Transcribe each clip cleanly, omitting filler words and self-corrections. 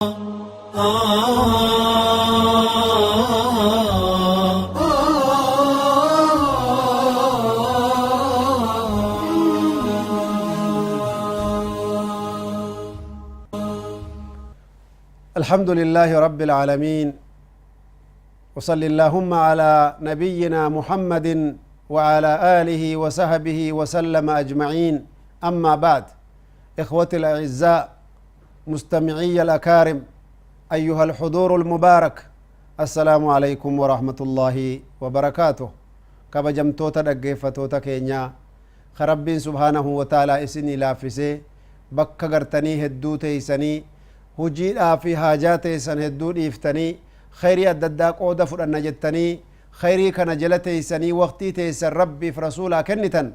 الحمد لله رب العالمين، وصل اللهم على نبينا محمد وعلى آله وصحبه وسلم أجمعين. أما بعد، إخوتي الأعزاء، مستمعي الأكارم، أيها الحضور المبارك، السلام عليكم ورحمة الله وبركاته. Kabajamtoota dhaggeeffatoota keenya، Rabbiin سبحانه وتعالى isinii laaffisee bakka gartanii hedduu teeysanii, hujiidhaa fi haajaa teessan hedduu dhiiftanii, khayrii adda addaa qooda fudhanna jettanii, khayrii kana jala teeysanii, waqtii teessan Rabbiif Rasuulaa kennitan,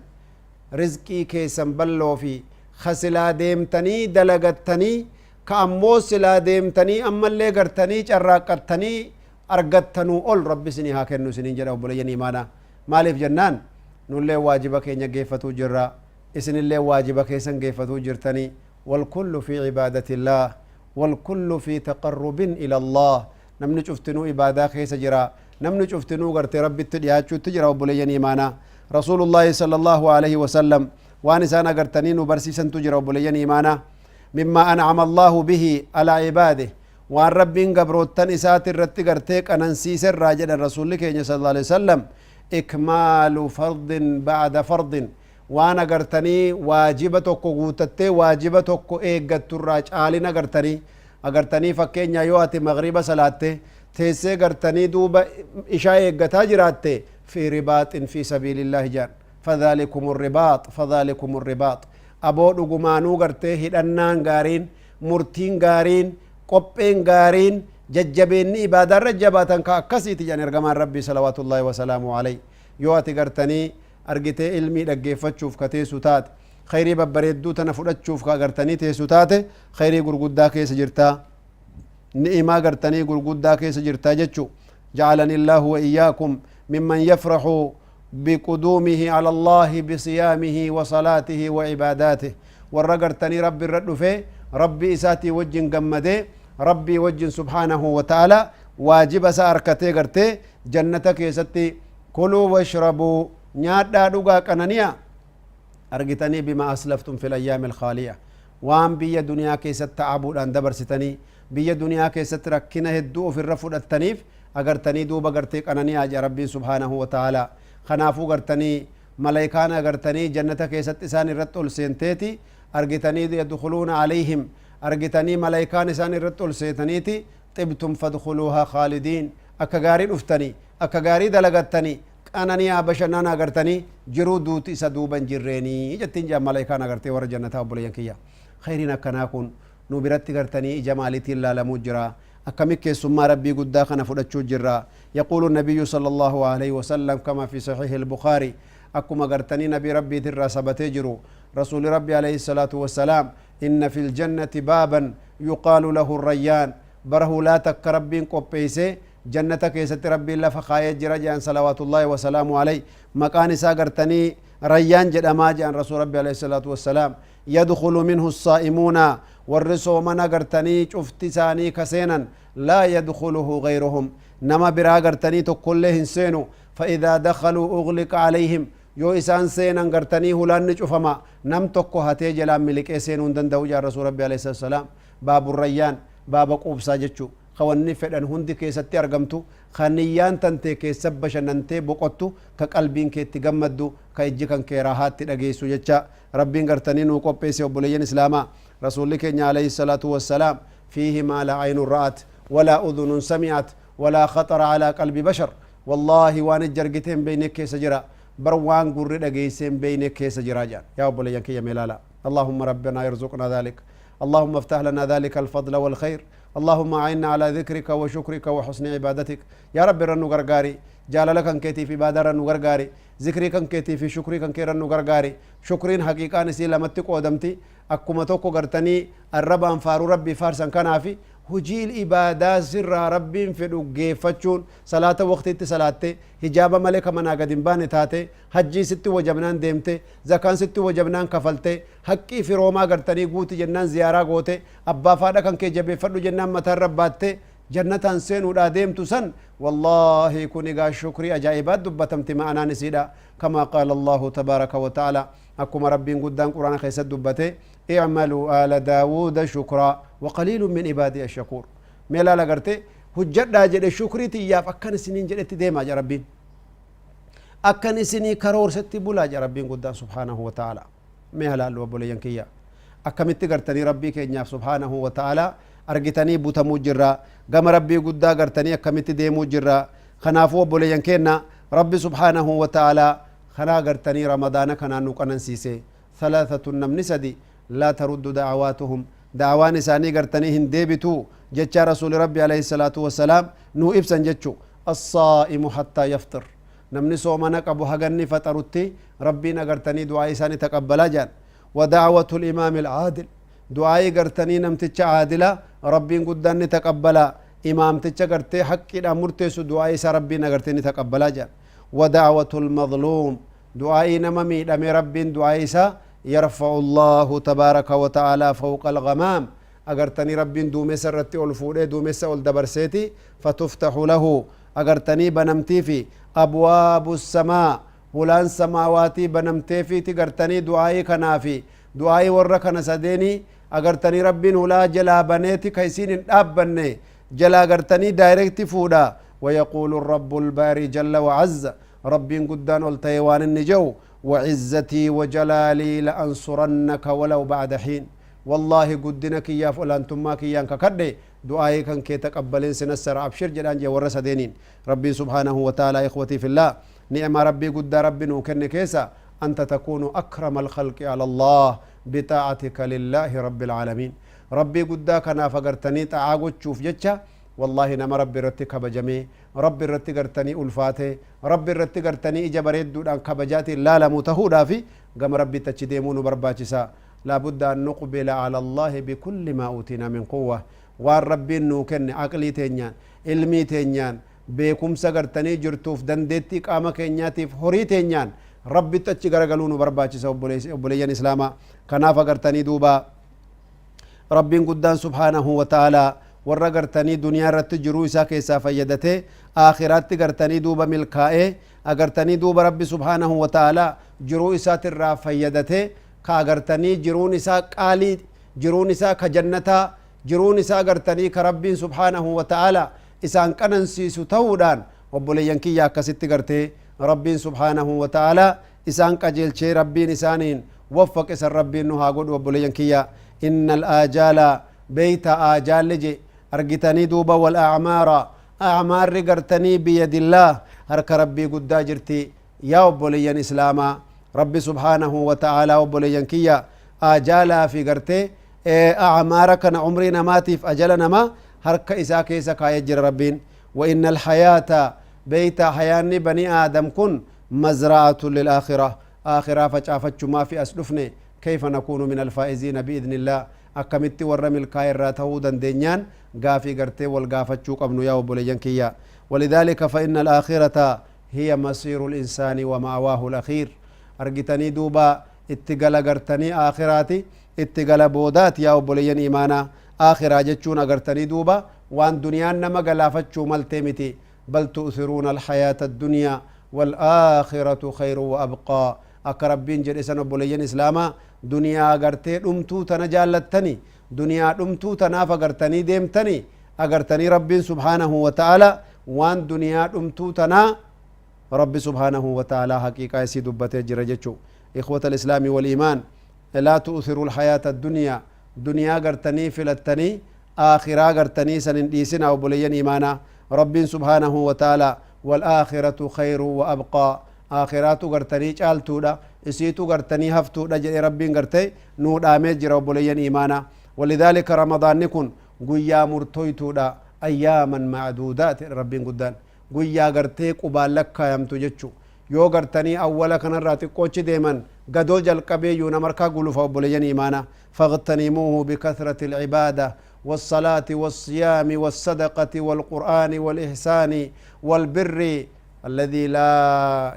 rizqii keessan balloo fi ka silaa deemtanii dalagattanii, ka ammoo silaa deemtanii ammallee gartanii carraaqqattanii argattanuu ol Rabbi isinii haa kennu isiniin jedha. Obboleeyyan imaanaa, maaliif jennaan, nullee waajiba keenya geeffatuu jirra, isinillee waajiba keessan geeffatuu jirtanii. والكل في عبادة الله والكل في تقرب إلى الله. Namni cuftinuu ibaadaa keessa jira, namni cuftinuu gartee Rabbitti dhiyaachuutti jira. Obboleeyyan imaanaa, رسول الله صلى الله عليه وسلم waan isaan agartanii nu barsiisantu jira. Obboleeyyan imaanaa، مما أنعم الله به على عباده، waan Rabbiin gabroottan isaati irratti gartee qanansiiserraa jedhan Rasuulli keenya صلى الله عليه وسلم: إكمال فرض بعد فرض. Waan agartanii waajiba tokko guutattee waajiba tokko eeggatturraa caalin agartanii, fakkeenya yoo ati magriba salaatte, teessee gartanii duuba ishaa eeggataa jiraatte، في رباط في سبيل الله jaan. فذلكم الرباط، فذلكم الرباط. Aboo, dhugumaanuu gartee hidhannaan gaariin, murtiin gaariin, qopheen gaariin, jajjabeenni ibaadaarra jabaatan ka akkasiiti jedhan ergamaan Rabbii صلوات الله وسلامه عليه. Yoo ati gartanii argitee ilmii dhaggeeffachuuf ka teessu taate, khayrii babbareedduu tana fudhachuuf ka agartanii teessu taate, khayrii gurguddaa keessa jirtaa, ni'imaa gartanii gurguddaa keessa jirtaa jechu. جعلني الله وإياكم ممن يفرح بقدومه على الله بصيامه وصلاته وعباداته. Warra gartanii Rabbi irra dhufe, Rabbi isaatii wajjin gammadee, Rabbii wajjin سبحانه وتعالى waajiba isa arkatee gartee jannata keessatti كلوا واشربوا، nyaadhaa dhugaa qananiya argitanii، بما أسلفتم في الأيام الخالية. Waan biyya duniyaa keessatti ta'abuudhaan dabarsitanii, biyya duniyaa keessatti rakkina hedduu ofirra fudhattaniif agartanii duuba gartee qananiyaa jedha Rabbiin سبحانه وتعالى. Kanaafuu gartanii malaykaan agartanii jannata keessatti isaan irratti ol seenteeti argitanii، يدخلون عليهم، argitanii malaykaan isaan irratti ol seetaniiti، طبتم فادخلوها خالدين. Akka gaarii dhuftanii, akka gaarii dalagattanii, qananiyaa bashannana agartanii jiruu duuti isa duuban jirreenii jettiin jedhan malaykaan agartee warra jannataa. Obboleeyyan kiyya, khayriin akkanaa kun nu biratti gartanii ija maaliitiin laalamuu jira? Akkami keessummaa Rabbii guddaa kana fudhachuu jirra? يقول النبي صلى الله عليه وسلم كما في صحيح البخاري، akkuma gartanii nabii Rabbiitirraa sabatee jiru، رسول ربي عليه الصلاة والسلام: إن في الجنة بابا يقال له الريان. Bara hulaa takka Rabbiin qopheeyse jannata keessatti Rabbiin lafa kaayee jira jedhan صلوات الله وسلامه عليه. Maqaan isaa gartanii Rayyaan jedhamaa jedhan رسول ربي عليه الصلاة والسلام. يدخل منه الصائمون، warri soomana gartanii cufti isaanii kaseenan، لا يدخله غيرهم، nama biraa gartanii tokkollee hin seenu. فإذا دخلوا أغلق عليهم. Yoo isaan seenan gartanii hulaanni cufama, nam tokko hatee jalaan miliqee seenuu hin danda'u jaan رسول ربي عليه الصلاة والسلام. باب الريان baaba quubsaa jechuu, ka wanni fedhan hundi keessatti argamtu, ka niyyaan tantee keessa bashannantee boqottu, ka qalbiin keetti gammaddu, ka ijji kan kee raahaatti dhageessu jecha Rabbiin gartanii nuu qopheesse. Obboleeyyan islaamaa, Rasuulli keenya عليه الصلاة والسلام: فيه ما لا عين رأت ولا أذن سمعت ولا خطر على قلب بشر. والله waan ijji argitee hin beeyne keessa jira bar, waan gurri dhageessee hin beeyne keessa jira jedhan. Yaa obboleeyyan kiyya, meelaala. اللهم ربنا يرزقنا ذلك، اللهم افتح لنا ذلك الفضل والخير، اللهم أعنا على ذكرك وشكرك وحسن عبادتك. يا رب irra nu gargaari، jaalala kan keetii fi ibaada irra nu gargaari، zikrii kan keetii fi shukrii kan kee irra nu gargaari. Shukriin haqiiqaan isii lamatti qoodamti. Akkuma tokko gartanii arrabaan faaruu Rabbii faarsan kanaafi Hujii ibaadaa sirraa Rabbiin fedhu geeffachuun, salaata waqtiitti salaatte, hijaaba malee ka manaa gad hin baane taate, hajjii sitti wajabnaan deemte, zakaan sitti wajabnaan kafalte, haqqii firoomaa gartanii guuti jennaan ziyaaraa goote, abbaa faadha kan kee jabeeffadhu jennaan mataarra baatte, jannataan seenuudhaa deemtu san, wallaahi kun egaa shukrii ajaa'ibaat dubbatamti. Ma'anaan isiidha kamaa qaala Allahu tabaaraka wa ta'ala, akkuma Rabbiin guddaan Quraana keessatti dubbate: اعملوا آل داود شكرا وقليل من عبادي الشكور. Mee laala, garte hujjadhaa jedhe. Shukrii tiyyaaf akkan isiniin jedhetti deemaa jedha Rabbiin, akkan isinii karoorsetti bulaa jedha Rabbiin guddaan subhaanahu wa ta'ala. Mee halaallu, obboleeyyan kiyya, akkamitti gartanii Rabbii keenyaaf subhaanahu wa ta'ala argitanii butamuu jirra? Gama Rabbii guddaa gartanii akkamitti deemuu jirra? Kanaafuu obboleeyyan keenna, Rabbi subhaanahu wa ta'ala kanaa gartanii Ramadaana kanaan nu qanansiise. ثلاثة, namni sadi, لا ترد دعواتهم, da'awaan isaanii gartanii hin deebitu jecha Rasuuli Rabbi alayhi salaatu wasalaam nu ibsan jechu. الصائم حتى يفطر, namni soomana qabu haganni faxarutti Rabbiin agartanii du'aa isaanii taqabbalaa jedhan. ودعوة الإمام العادل, du'aa'ii gartanii namticha caadila Rabbiin guddaan ni taqabbala. Imaamticha gartee haqqiidhaan murteessu du'aa isaa Rabbiin agartee ni taqabbalaa jedhan. ودعوة المظلوم, du'aa'ii nama miidhame Rabbiin du'aa isaa يرفع الله تبارك وتعالى فوق الغمام, agartanii Rabbiin duumessa irratti ol fuudhee duumessa ol dabarseeti. فتفتح له, agartanii banamtii fi أبواب السماء, hulaan samaawaatii banamteefiiti. Gartanii du'aa'ii kanaafi du'aa'ii warra kana sadeenii agartanii Rabbiin hulaa jalaa baneeti ka isiin hin dhaabbanne jalaa gartanii direct fuudha. ويقول الرب الباري جل وعز, ربين قدان oltahe waan inni je'u: وعزتي وجلالي لأنصرنك ولو بعد حين. والله guddina kiyyaaf olaantummaa kiyyaan kakadhe, du'aa'ii kan kee taqabbaleen sinassara, abshir jedhaan jee warra sadeeniin Rabbiin subhaanahu wa ta'ala. إخوتي في الله, ni'ma Rabbii guddaa Rabbi nuu kenne keessa أنت تكون أكرم الخلق على الله بطاعتك لله رب العالمين. Rabbii guddaa kanaaf agartanii xa'aa gochuuf jecha, والله nama Rabbi irratti kabajamee, Rabbi irratti gartanii ulfaate, Rabbi irratti gartanii ija bareedduudhaan kabajaatiin laalamu tahuudhaafi gama Rabbitti achi deemuu nu barbaachisa. لا بد أن نقبل على الله بكل ما أوتينا من قوة. Waan Rabbiin nuu kenne, aqlii teenyaan, ilmii teenyaan, beekumsa gartanii jirtuuf, dandeettii qaama keenyaatiif, horii teenyaan Rabbitti achi garagaluu nu barbaachisa, obboleeyyan islaamaa. Kanaaf agartanii duuba Rabbiin guddaan subhaanahu wa ta'aalaa warra gartanii duniyaa irratti jiruu isaa keessaa fayyadate, aakhiraatti gartanii duuba milkaa'ee, agartanii duuba Rabbi subhaanahu wa ta'aalaa jiruu isaatirraa fayyadate, ka agartanii jiruun isaa qaalii, jiruun isaa ka jannataa, jiruun isaa gartanii ka Rabbiin subhaanahu wa ta'aalaa isaan qanansiisu ta'uudhaan, obboleeyyan kiyya, akkasitti gartee Rabbiin subhaanahu wa ta'aalaa isaan qajeelchee Rabbiin isaaniin waffaqe san Rabbiin nu haa godhu. Obboleeyyan kiyya, إن الآجال, beeyta, aajaalli je argitanii duuba, والأعمار, acmaarri gartanii بيد الله, harka Rabbii guddaa jirti, yaa obboleeyyan islaamaa. Rabbi subhaanahu wa ta'aalaa, obboleeyyan kiyya, aajaalaa fi gartee acmaara kana, umrii namaatiif ajala namaa harka isaa keessa kaayee jira Rabbiin. وإن الحياة, beeyta, hayaanni bani aadam kun مزرعة للآخرة, آخرة facaafachumaa fi as dhufne. كيف نكون من الفائزين بإذن الله? Akkamitti warra milkaa'e irraa ta'uu dandeenyaan gaafii gartee wal gaafachuu qabnu, yaa obboleeyyan kiyya. ولذلك فإن الآخرة هي مصير الإنسان ومأواه الأخير. Argitanii duuba itti gala gartanii aakhiraati, itti gala boodaati, yaa obboleeyyan imaanaa. Aakhiraa jechuun agartanii duuba waan duniyaan nama galaafachuu maltee miti. بل تؤثرون الحياة الدنيا والآخرة خير وأبقى, akka Rabbiin jedhe san. Obboleeyyan islaamaa, duniyaa agartee dhumtuu tana jaallattani, duniyaa dhumtuu tanaaf agartanii deemtani, agartanii Rabbiin subhaanahu wa ta'ala waan duniyaa dhumtuu tanaa Rabbi subhaanahu wa ta'ala haqiiqaa isii dubbatee jira jechu. إخوة الإسلام والإيمان, لا تؤثروا الحياة الدنيا. Duniyaa gartanii filattanii aakhiraa gartanii sanin dhiisina, obboleeyyan iimaanaa. Rabbiin subhaanahu wa ta'ala والآخرة خير وأبقى, aakhiraatu gartanii caaltuudha, isiitu gartanii haftuudha jedhe Rabbiin garte nuu dhaamee jira, obboleeyyan iimaanaa. ولذلك ramadaanni kun guyyaa murtoytuudha. أياما معدودات, Rabbiin guddaan guyyaa gartee qubaan lakkaayamtu jechu. Yoo gartanii awwala kanarraa xiqqoochi deeman, gadoo jalqabeeyyuu namarkaa gulufa, obboleeyyan iimaanaa. فاغتنموه بكثرة العبادة. والصلاة والصيام والصدقة والقرآن والإحسان والبر الذي لا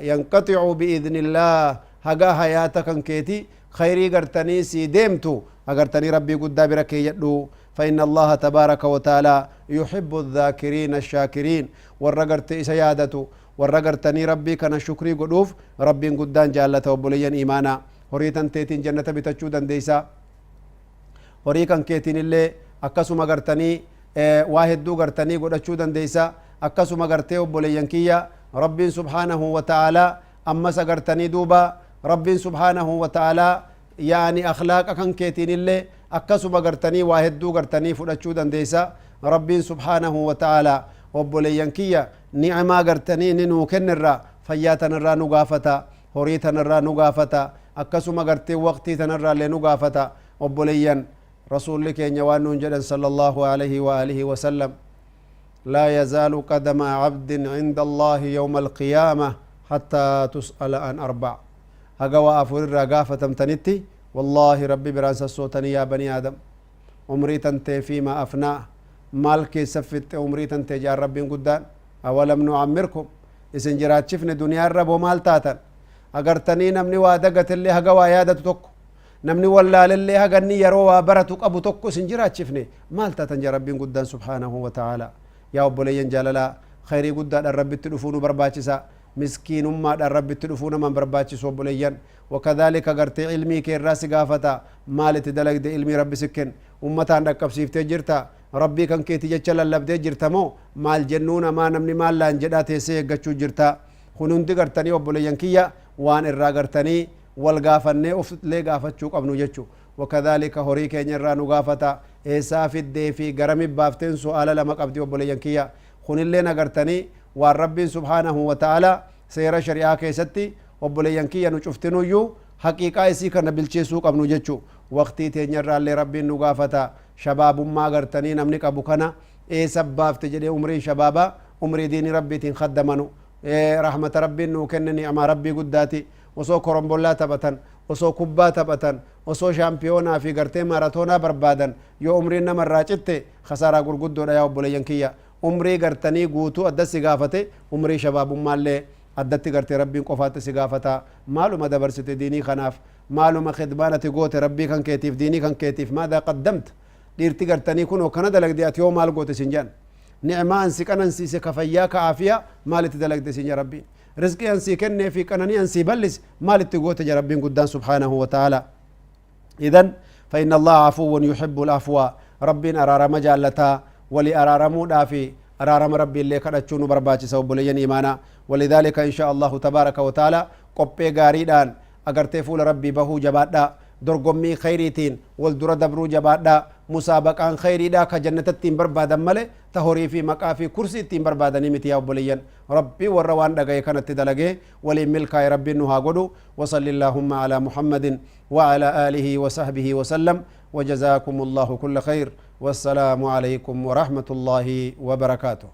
ينقطع بإذن الله. هجا حياتك كيتي خيري قرتني سي ديمتو أقرتني ربي قد بركي يدو. فإن الله تبارك وتعالى يحب الذاكرين الشاكرين. والرقرت سيادته والرقرتني ربي كان شكري قدوف ربي قدان جالته وبليا إيمانا. هريتن تيتين جنة بتجودا ديسا هريكن كيتين اللي أكسو مغرتني واحد دو غرتني قد أجودا ديسا أكسو مغرتي وبليا كيا ربي سبحانه وتعالى. أما سغرتني دوبا ربي سبحانه وتعالى يعني أخلاق كان كيتين اللي أكسو مغرتني واحد دو غرتني فرأتشو ديسا ربي سبحانه وتعالى وبليا كيا نعما غرتني ننو كنرا فياتن الرا نغافتا هريتن الرا نغافتا أكسو مغرتي وقتي تنرى لنغافتا وبليا رسول لك ينوان جدا صلى الله عليه وآله وسلم لا يزال قدم عبد عند الله يوم القيامة حتى تسأل عن أربع. هقوا أفور الرقافة تمتنتي والله ربي برانس الصوتني يا بني آدم عمري تنتي فيما أفناه مالك سفت عمري تنتي جار ربي قدان أولم نعمركم إسن جرات شفن دنيا الرب ومال تاتا أقرتني نمني وادقت اللي هقوا يادة تك نمني ولا للي هقني يروا برتك أبو تك إسن جرات شفني مال تاتا جار ربي قدان سبحانه وتعالى. يا أبو جلالا خيري قدان الرب تلفون برباتشسا مسكين ما الرب تلفون من برباتشس وبليا. وكذلك قرت علمي كي الراس قافتا مالت دلق دي علمي ربي سكن أمتان ركب سيف تجرتا ربي كان كي تجتشل اللب تجرتا مو مال جنون ما نمني مال لان جداتي سيقچو جرتا خنون دي قرتني وبليا كيا وان الرا قرتني والقافني أفت لي قافتشو قبنو جتشو. وكذلك هوريك ينرانو قافتا إيسا في الدي في قرمي بافتين سؤال لما قبدي وبليا كيا خن اللي نقرتني والرب سبحانه وتعالى سير شريعة كيستي وبليا كيا نشوفتنو يو حقيقة إسي كان بالشيسو قبنو جتشو وقتي تنيرا اللي ربي نقافتا شباب ما قرتني نمنك أبو كنا إيسا بافت جدي عمري شبابا عمري ديني ربي تنخدمنو إيه رحمة ربي نوكنني أما ربي قداتي وصو كرمبولا تبتن وصو كوبا تبتن وصو شامبيونا في قرتي ماراثونا بربادن يو عمري نمر راجتي خسارة قرقدو يا أبو كيا عمري قرتني قوتو أدى سقافتي عمري شباب مالي أدت قرتي ربي قفات سقافتا مالو ما دبرست ديني خناف مالو ما خدمانة قوت ربي كان كيتيف ديني كان كيتيف ماذا قدمت ديرتي قرتني كنو كندا لك ديات يوم مال قوت سنجان نعمة أنسي كان أنسي سكفياك عافية مالت دلك دي سنجان ربي رزقي أنسي كني في كنني أنسي بلس مالت قوت يا ربي قدام سبحانه وتعالى. إذن فإن الله عفو يحب العفو ربي أرار مجالتا ولي أرار مودافي أرار ربي اللي كرتشونو برباتي سو بلين إيمانا. ولذلك إن شاء الله تبارك وتعالى قبي غاريدان أجر تفول ربي بهو جبادا درقمي خيريتين والدر دبرو جبادا مسابقان خيري دا كجنة التين بربادا ملي تهوري في مكافي كرسي التين بربادا نمتي يا بلين ربي والروان دقاي كانت تدلقي ولي ملكا ربي نها قدو. وصل اللهم على محمد وعلى آله وصحبه وسلم وجزاكم الله كل خير والسلام عليكم ورحمة الله وبركاته.